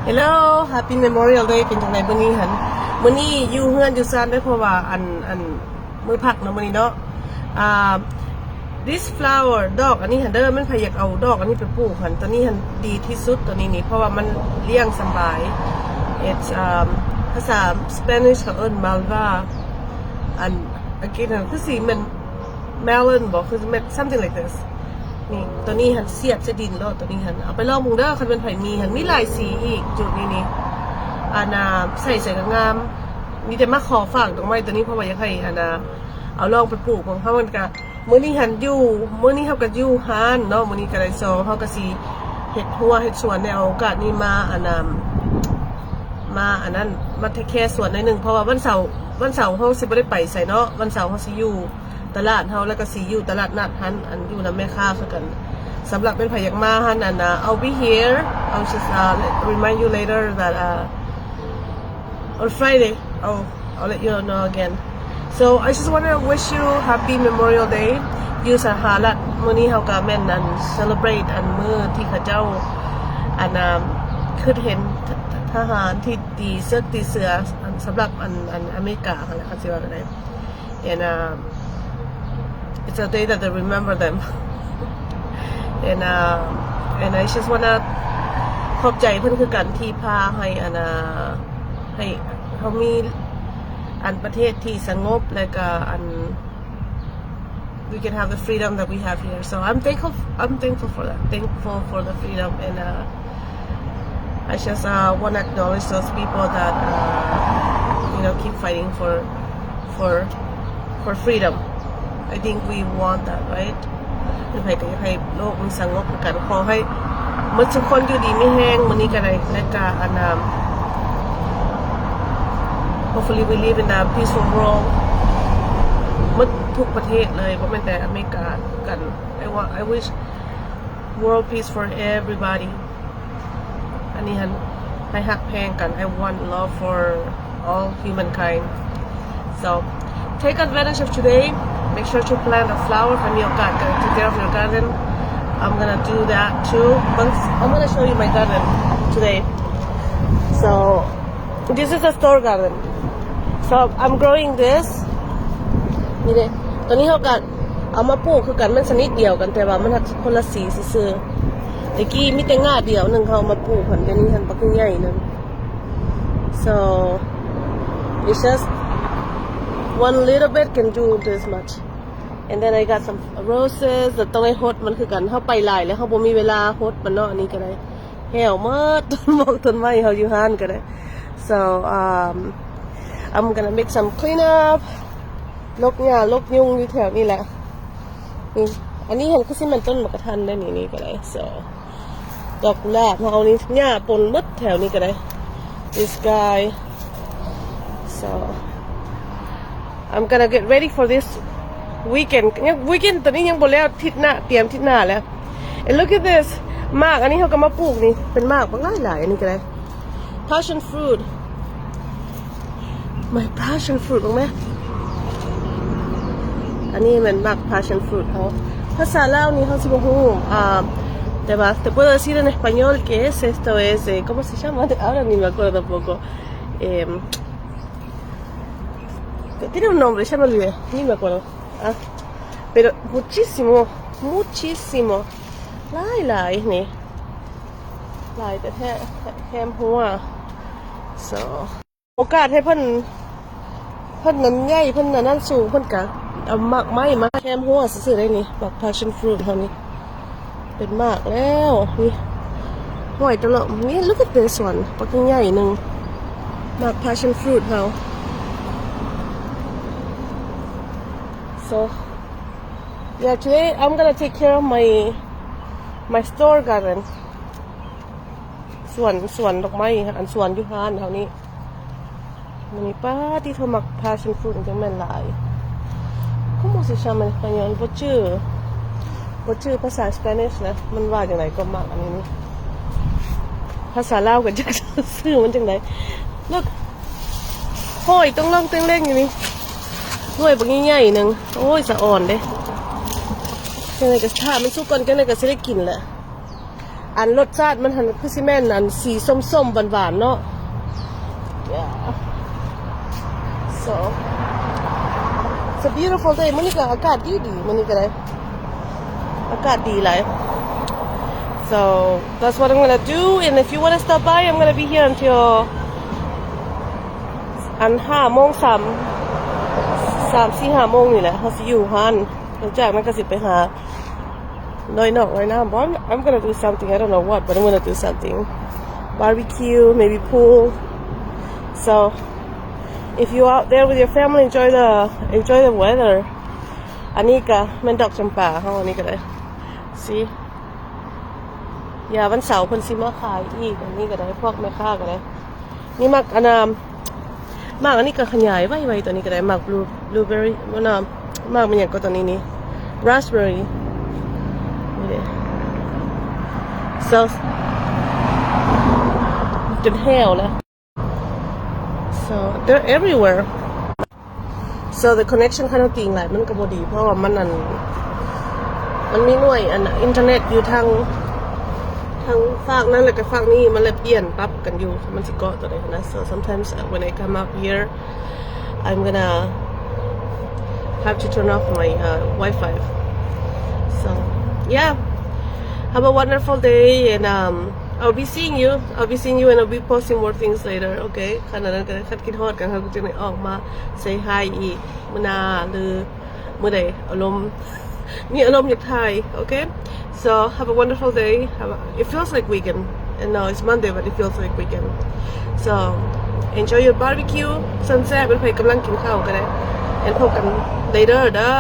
Hello, Happy Memorial Day. ເປັນຈັ່ງໃດມື້ນີ້ຫັ້ນ? ມື້ນີ້ຢູ່ເຮືອນຢູ່ຊານເດີ ເພາະວ່າອັນ ອັນ ມື້ພັກເນາະມື້ນີ້ເນາະ. ອ່າ this flower ດອກອັນນີ້ຫັ້ນເດີ ແມ່ນໃຜຢາກເອົາດອກອັນນີ້ໄປປູກຫັ້ນ ໂຕນີ້ຫັ້ນດີທີ່ສຸດ ໂຕນີ້ນີ້ ເພາະວ່າມັນລ້ຽງສະບາຍ. It's um ພາສາ Spanish ເຂົາເອີ້ນ malva. ອັນອັງກິດຫັ້ນຄືຊິແມ່ນ melon ບໍ ຄືແມ່ນ something like this. ນີ້ ໂຕນີ້ຫັ້ນສຽບໃສ່ດິນໂລດ ໂຕນີ້ຫັ້ນ ເອົາໄປລອງເບິ່ງເດີ. ຄັນແມ່ນໃຜມີຫັ້ນ ມີຫຼາຍສີອີກ ຈຸດນີ້ນີ້ ອັນນ່າ ໃສ່ໃສ່ກໍງາມ. ມີແຕ່ມາຂໍຝາກດອກໄມ້ໂຕນີ້ ເພາະວ່າຢາກໃຫ້ອັນນ່າ ເອົາລອງໄປປູກຂອງເຮົາ. ມັນກະ ມື້ນີ້ຫັ້ນຢູ່ ມື້ນີ້ເຮົາກໍຢູ່ຮ້ານເນາະ ມື້ນີ້ກໍໄດ້ so ເຮົາກໍຊິເຮັດຮົ້ວເຮັດສວນ ໄດ້ເອົາໂອກາດນີ້ມາອັນນ່າ ມາອັນນັ້ນ ມາ take care ສວນໜ້ອຍໜຶ່ງ ເພາະວ່າວັນເສົາ ວັນເສົາເຮົາຊິບໍ່ໄດ້ໄປໃສເນາະ ວັນເສົາເຮົາຊິຢູ່ຕະຫຼາດເຮົາ ແລ້ວກໍຊິຢູ່ຕະຫຼາດນັດຫັ້ນ ອັນຢູ່ນຳແມ່ຄ້າຄືກັນ. ສຳລັບແມ່ນໃຜຢາກມາຫັ້ນ ອັນນ່າ I'll be here. I'll just uh remind you later that uh on Friday I'll I'll let you know again. So I just wanna wish you happy Memorial Day. ຢູ່ສະຫະລັດ ມື້ນີ້ເຮົາກໍແມ່ນອັນ celebrate ອັນມື້ທີ່ເຂົາເຈົ້າອັນນ່າ ຄິດເຫັນທະ ທະຫານທີ່ຕີເສິກຕີເສືອ ອັນ ສຳລັບອັນ ອັນອາເມລິກາຫັ້ນແຫຼະ ຄັນຊິວ່າແນວໃດ. And uh it's a day that they remember them. And uh and I just wanna ຂອບໃຈເພິ່ນຄືກັນທີ່ພາໃຫ້ອັນນ່າ ໃຫ້ເຮົາມີອັນປະເທດທີ່ສະຫງົບ ແລະກະອັນ we can have the freedom that we have here. So I'm thankful, I'm thankful for that, thankful for the freedom. And uh I just uh wanna acknowledge those people that uh you know keep fighting for for for freedom. I think we want that, right? ໃຜກໍຢາກໃຫ້ໂລກມັນສະຫງົບຄືກັນ. ຂໍໃຫ້ໝົດທຸກຄົນຢູ່ດີມີແຮງມື້ນີ້ກໍໄດ້ ແລະກະອັນນ່າ hopefully we live in a peaceful world. ໝົດທຸກປະເທດເລີຍ ບໍ່ແມ່ນແຕ່ອາເມລິກາຄືກັນ. I want, I wish world peace for everybody. ອັນນີ້ຫັ້ນ ໃຫ້ຮັກແພງກັນ. I want love for all humankind. So take advantage of today. Make sure to plant a flower. ໃຫ້ມີໂອກາດກໍ take care of your garden. I'm gonna do that too. But I'm gonna show you my garden today. So this is a store garden. So I'm growing this. ນີ້ເດ້ ໂຕນີ້ເຮົາກໍເອົາມາປູກຄືກັນ ມັນຊະນິດດຽວກັນ ແຕ່ວ່າມັນຮັກຄົນລະສີຊື່ໆ. ແຕ່ກີ້ມີແຕ່ງ່າດຽວໜຶ່ງເຮົາເອົາມາປູກຫັ້ນ ດຽວນີ້ຫັ້ນບັກໃຫຍ່ໜຶ່ງ. So it's just one little bit can do this much. And then I got some roses ແລ້ວຕ້ອງໄດ້ຫົດມັນຄືກັນ. ເຮົາໄປຫຼາຍແລ້ວ ເຮົາບໍ່ມີເວລາຫົດມັນເນາະ. ອັນນີ້ກໍໄດ້ແຫ້ວໝົດ ຕົ້ນໝອກຕົ້ນໄມ້ເຮົາຢູ່ຮ້ານກໍໄດ້. So um I'm gonna make some clean up. ລົກຫຍ້າລົກຍຸງຢູ່ແຖວນີ້ແຫຼະ. ນີ້ ອັນນີ້ຫັ້ນຄືຊິແມ່ນຕົ້ນໝາກກະທັນໄດ໋ນີ້. ນີ້ກໍໄດ້ so ດອກກຸຫຼາບເຮົານີ້ ຫຍ້າປົນໝົດແຖວນີ້ກໍໄດ້. This guy. So I'm gonna get ready for this weekend. ຍັງ weekend ຕອນນີ້ຍັງບໍ່ແລ້ວ ທິດໜ້າ ຕຽມທິດໜ້າແລ້ວ. And look at this. ໝາກອັນນີ້ເຮົາກໍມາປູກນີ້ ເປັນໝາກບັກຫຼາຍໆ. ອັນນີ້ກໍໄດ້ passion fruit. My passion fruit ເບິ່ງແມ. ອັນນີ້ແມ່ນໝາກ passion fruit ເຮົາ. ພາສາລາວນີ້ເຮົາຊິບໍ່ຮູ້ ອ່າ ແຕ່ວ່າ te puedo decir en español que es, esto es eh, ¿cómo se llama? Ahora ni me acuerdo tampoco. Eh, tiene un nombre, ya me olvidé, ni me acuerdo. Ah, pero muchísimo, muchísimo. ຫຼາຍໆ ນີ້ ຫຼາຍແທ້ໆ ແຄມຫົວ. So ໂອກາດໃຫ້ເພິ່ນ ເພິ່ນນັ້ນໃຫຍ່ ເພິ່ນອັນນັ້ນສູງ ເພິ່ນກະເອົາໝາກໄມ້ມາແຄມຫົວຊື່ໆ ໄດ້ນີ້. ໝາກ passion fruit ເຮົານີ້ ເປັນໝາກແລ້ວນີ້ ຫ້ອຍຕະຫຼອດນີ້. Look at this one ບັກໃຫຍ່ໜຶ່ງ ໝາກ passion fruit ເຮົາ. So yeah, today I'm gonna take care of my my store garden. ສວນ ສວນດອກໄມ້ ອັນສວນຢູ່ຮ້ານເຮົານີ້. ມື້ນີ້ ປາດ ຕິໂທ ໝາກ passion fruit ຈັ່ງແມ່ນຫຼາຍ. ¿Cómo se llama en español? ບໍ່ຈື່ ບໍ່ຈື່ພາສາ Spanish ນະ ມັນວ່າຈັ່ງໃດກໍໝາກອັນນີ້ນີ້. ພາສາລາວກໍຈັກຊື່ມັນຈັ່ງໃດ. Look ຫ້ອຍຕົງລ່ອງເຕັງເລັງຢູ່ນີ້. ໜ່ວຍບັກໃຫຍ່ໆ ໜຶ່ງ. ໂອ້ຍ ສະອອນເດ້. ຈັ່ງໃດກໍຖ້າມັນສຸກກ່ອນ ຈັ່ງໃດກໍຊິໄດ້ກິນແຫຼະ. ອັນລົດຊາດມັນຫັ້ນຄືຊິແມ່ນອັນສີສົ້ມໆຫວານໆເນາະ. Yeah. So, it's a beautiful day. ມື້ນີ້ກໍອາກາດດີໆ ມື້ນີ້ກໍໄດ້ ອາກາດດີຫຼາຍ. So, that's what I'm gonna do. And if you wanna stop by, I'm gonna be here until ອັນຫ້າໂມງ ສາມ ສາມ ສີ່ ຫ້າໂມງນີ້ແຫຼະ ເຮົາຊິຢູ່ຮ້ານ. ຫຼັງຈາກນັ້ນກໍຊິໄປຫາ ດອຍນອກດອຍນ້ຳ. But I'm, I'm gonna do something. I don't know what, but I'm gonna do something. Barbecue, maybe pool. So, if you out there with your family, enjoy the, enjoy the weather. ອັນນີ້ກໍແມ່ນດອກຈຳປາເຮົາ ອັນນີ້ກໍໄດ້. See? ຢ່າ ວັນເສົາເພິ່ນຊິມາຂາຍອີກ. ອັນນີ້ກໍໄດ້ ພວກແມ່ຄ້າກໍໄດ້. ນີ້ໝາກອັນນ່າ ໝາກອັນນີ້ກໍຂະຫຍາຍໄວໆ ຕົວນີ້ກໍໄດ້ ໝາກບລູ ບລູເບີຣີ ບໍ່ນະ ໝາກແມ່ນຫຍັງກໍຕົວນີ້ນີ້ ຣາສເບີຣີ ນີ້ເດ້ so ຈົນແຫ້ວແລ້ວ. So they're everywhere. So the connection ຄັນເຮົາຕີງຫຼາຍມັນກໍບໍ່ດີ ເພາະວ່າມັນອັນ ມັນມີໜ່ວຍອັນອິນເຕີເນັດຢູ່ທາງ ທາງຟາກນັ້ນ ແລ້ວກໍຟາກນີ້ ມັນເລີຍປ່ຽນປັບກັນຢູ່ ມັນຊິເກາະຕົວໃດຫັ້ນນະ. So sometimes, uh, when I come up here, I'm gonna have to turn off my, uh, Wi-Fi. So, yeah. Have a wonderful day, and, um, I'll be seeing you. I'll be seeing you, and I'll be posting more things later, okay? ຄັນອັນນັ້ນກໍໄດ້ ຄັນຄິດຮອດກັນ ເຮົາກໍຈະໄດ້ອອກມາ say hi ອີກມື້ໜ້າ ຫຼື ມື້ໃດອາລົມ ມີອາລົມຢາກຖ່າຍ okay? So, have a wonderful day. Have a, it feels like weekend. And no, it's Monday, but it feels like weekend. So, enjoy your barbecue. ສ່ວນແຊບ ເປັນໃຜກຳລັງກິນເຂົ້າກໍໄດ້ and ພົບກັນ later ເດີ້.